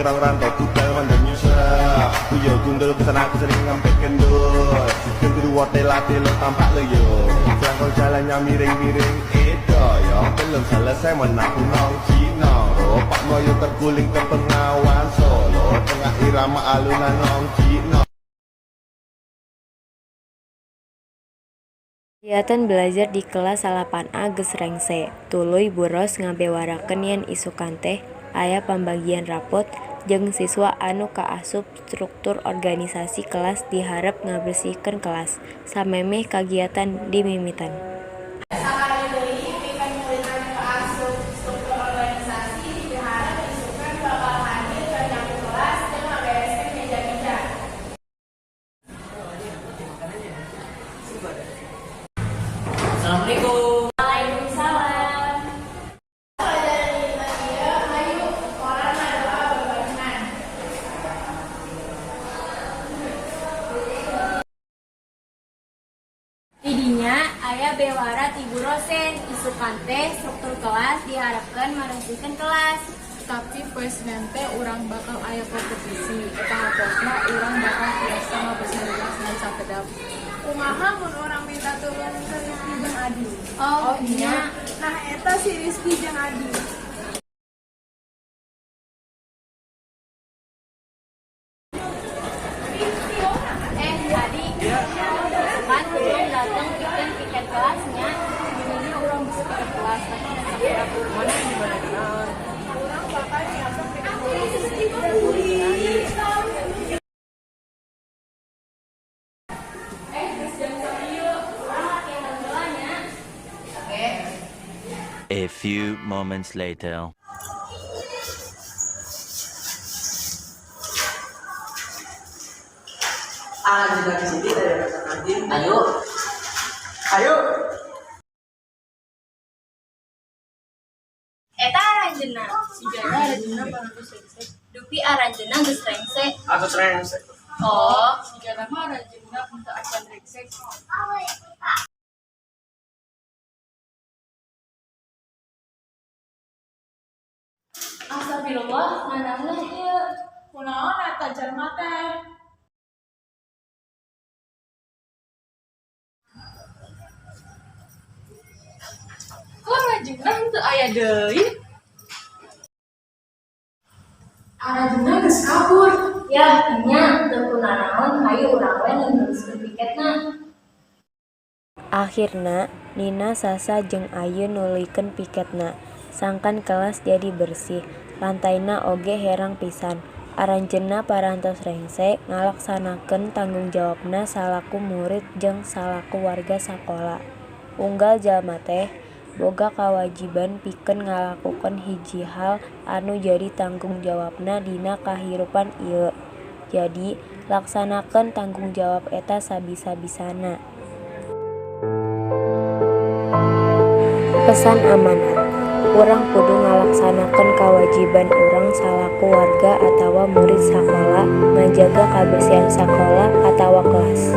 rong rantai budal mandang nyusah. Uyo gundul kesana sering ngampe kendul. Kendul wote late lo tampak lo yo. Selangkau jalannya miring-miring itu yo. Belum selesai menapu nong Cina. Oh, Pak Moyo terguling ke Bengawan Solo. Tengah irama alunan nong Cina. Kagiatan belajar di kelas 8A geus rengse, tuluy Bu Ros ngabewarakeun yen isukan teh aya pambagian rapot jeung siswa anu kaasup struktur organisasi kelas diharep ngabersihkeun kelas, samemeh kagiatan dimimitan. Sakali deui, pikeun murid anu kaasup struktur organisasi dipiharep isukan bakal hadir keur nyapu kelas jeung ngabereskeun meja-meja. Assalamualaikum. Waalaikumsalam. Pelajaran dinten ieu hayu urang ngadoa bebarengan. Tidinya aya bewara ti Bu Rosen, isukan teh struktur kelas diharapkeun maresihkeun kelas. Tapi poe Senen teh urang bakal aya kompetisi. Pahatosna urang bakal tiasa ngabersihan kelas ngan sakedap. Kumaha mun urang minta tulung ke Rizky jeung Adi? Oh, nya. Nah, eta si Rizky jeung Adi. Eh, Adi. Isukan tulung dateng pikeun piket kelas nya. Sebenarnya urang bisa piket kelas, tapi ngan sakedap. Maneh nu bade naon? Urang bakal nyiapkeun piket kompetisi. Eh, geus jam sakieu. Urang latihan heula nya. Oke. A few moments later. Ah, juga di sini dari rajin. Ayo. Ayo. Eta aranjeunna. Sigana aranjeunna parantos rengse. Dupi aranjeunna geus rengse. Atau rengse. Oh, Sigana mah aranjeunna henteu acan rengse. Astagfirullah, nanaon ieu? Kunaon eta jalma teh? Kok aranjeunna henteu aya deui? Aranjeunna geus kabur. Yah, nya teu kunanaon, hayu urang we neruskeun piketna. Akhirna, Nina, Sasa jeung Ayu nuluykeun piketna. Sangkan kelas jadi bersih, lantaina oge herang pisan. Aranjeunna parantos rengse ngalaksanakeun tanggung jawabna salaku murid jeung salaku warga sakola. Unggal jalma teh boga kawajiban pikeun ngalakukeun hiji hal anu jadi tanggung jawabna dina kahirupan ieu. Jadi, laksanakeun tanggung jawab eta sabisa-bisana. Pesan amanat: Urang kudu ngalaksanakeun kawajiban urang salaku warga atawa murid sakola ngajaga kabersihan sakola atawa kelas.